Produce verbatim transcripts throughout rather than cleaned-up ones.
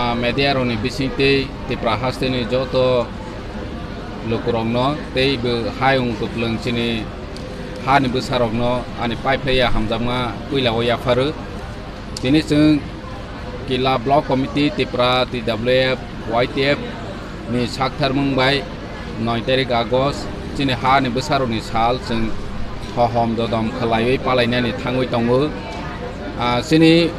Ah, media rokni bisingtwi Tipra hasteni joto lukurokno tei bo hayung kwplwng chini hani bwsarokno ani paiphlaiya hamjakma puilao yapharo. Tini chwng Kila Block Committee Tipra T W F Y T F ni saktharmung bai noi tarik August chini hani bwsarokni sal chwng hohom dodom khwlaiwi palainani thangwi tongo. Ah, chini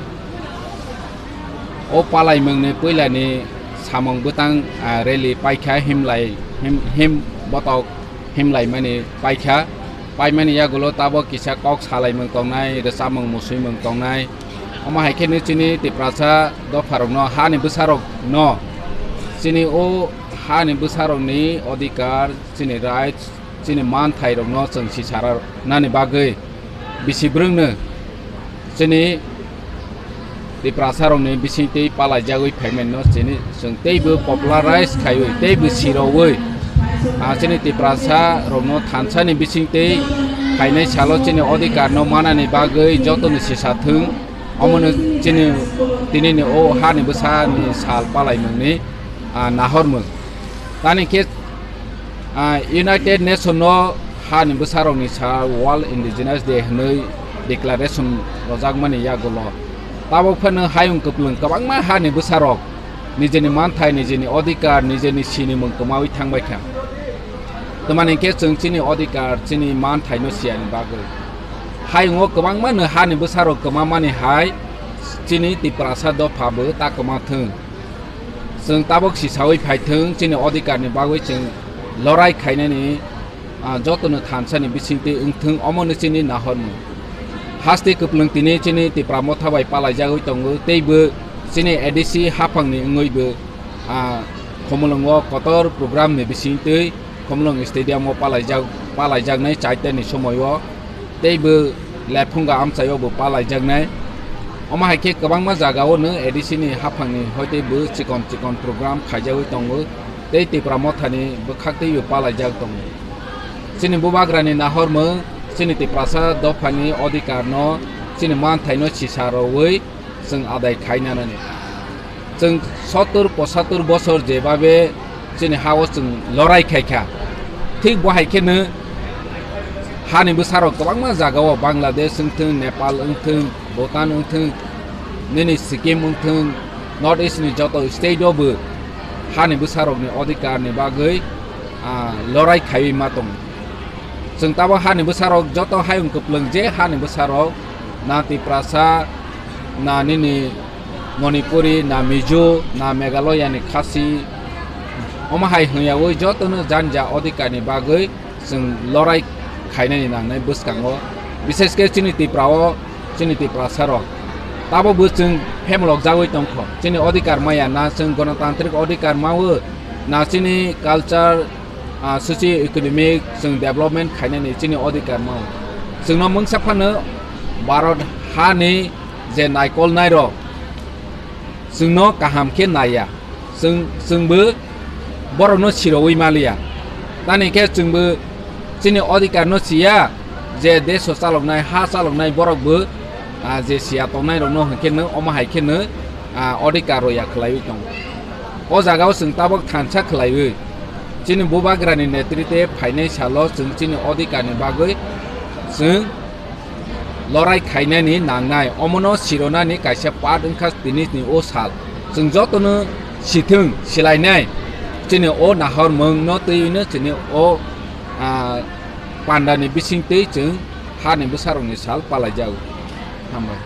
o palaimungni puilani samung bwtang, ah, rally paikha himlai, him, him botok himlaimani paikha. Paimani yagulo tabok kisa kok salaimung tongnai, rwchapmung musuimung tongnai. Omo hai khe chini Tiprasa dopharokno, hani bwsarokno, chini o hani bwsarokni odhikar, chini rights, chini manthairokno chwng sisarnani bagwi bisi bwrwngno chini Tiprasarokni bisingtwi palaijagwi phaimanino chini chwng teibo popularize khaiwi, teibo sirowi, ah, chini Tiprasarokno thansani bisingtwi phainai salo chini odhikarno manani bagwi jotono sisa thwng. Omono chini tinini o hani bwsani sal palaimungni, ah, nahormung. Tani khe, ah, United Nation no hani bwsarokni sal World Indigenous Day hwnwi declaration rojakmani yagulo tabok phano hayung kwplwng kwbangma hani bwsarok nijeni manthai, nijeni odhikar, nijeni sinimung kwmawi thangbaikha. Tamani khe chwng chini odhikar, chini manthaino siyani bagwi hayungo kwbangmano hani bwsarok kwmamani hai chini Tiprasa dophabo ta kwma thwng. Chwng tabok sisawi phaithwng, chini odhikarni bagwi chwng lorai khainani, ah, jotono thansani bisingtwi wngthwng, omono chini nahormung. Haste kwplwng tini chini Tipra Motha bai palaijagwi tongo, teibo chini A D C haphangni wngwibo, ah, Khumulwngo kotor programni bisingtwi Khumulwng Stadium o palaijak, palaijaknai chaitani somoio teibo Lephunga amchaio bo palaijaknai. Omo hai khe kwbangma jagao no A D C ni haphangni hoite bo chikon chikon program khaijagwi tongo tei Tipra Mothani bwkhaktwibo palaijak tongo. Chini bubagrani nahormung, chini Tiprasa dophani odhikarno, chini manthaino sisa rwui chwng adai khai nanani. Chwng sottur pochattur bosor jebabe chini ha-o chwng lorai khai kha, thik bo hai kheno hani bwsarok kwbangma jagao, Bangladesh wngthwng, Nepal wngthwng, Bhutan wngthwng, nini Sikkim wngthwng, North East ni joto state o bo hani bwsarokni odhikar ni bagwi, ah, lorai khaiwi ma tongo. Chwng tabok hani bwsarok joto hayung kwplwng je hani bwsarok, na Tiprasa, na nini Manipuri, na Mizo, na Meghalaya ni Khasi, omo hai hwnyaui jotono janja odhikar ni bagwi chwng lorai khainani nangnai bwskango, bishesh khe chini Tipra o, chini Tiprasa rok tabok bo chwng phemlok jagwi tongkho. Chini odhikar maya, na chwng gonotantrik odhikar mawo, na chini culture, ah, socio economic chwng development khainani chini odhikar mawo. Chwngno mungsa phano Bharat hani je naikolnai rok chwngno kaham khe naiya. Chwng, chwngbo borokno siroui maliya. Tani khe chwngbo chini odhikar no siya je desh o chaloknai, ha chaloknai borok bo, ah, je siya tongnai rokno hwnkhe no omo hai khe no, ah, odhikar roya khwlaiwi tongo. O jaga o chwng tabok thansa khwlaiwi chini bubagrani netrite phainai salo chwng chini odhikar ni bagwi chwng lorai khainani nangnai, omono sironani kaisa part wngkha tini ni o sal. Chwng jotono sithwng silainai, chini o nahormung no twiwi no chini o, ah, pandani bising twi chwng hani bwsarokni sal palaijago. Hambai.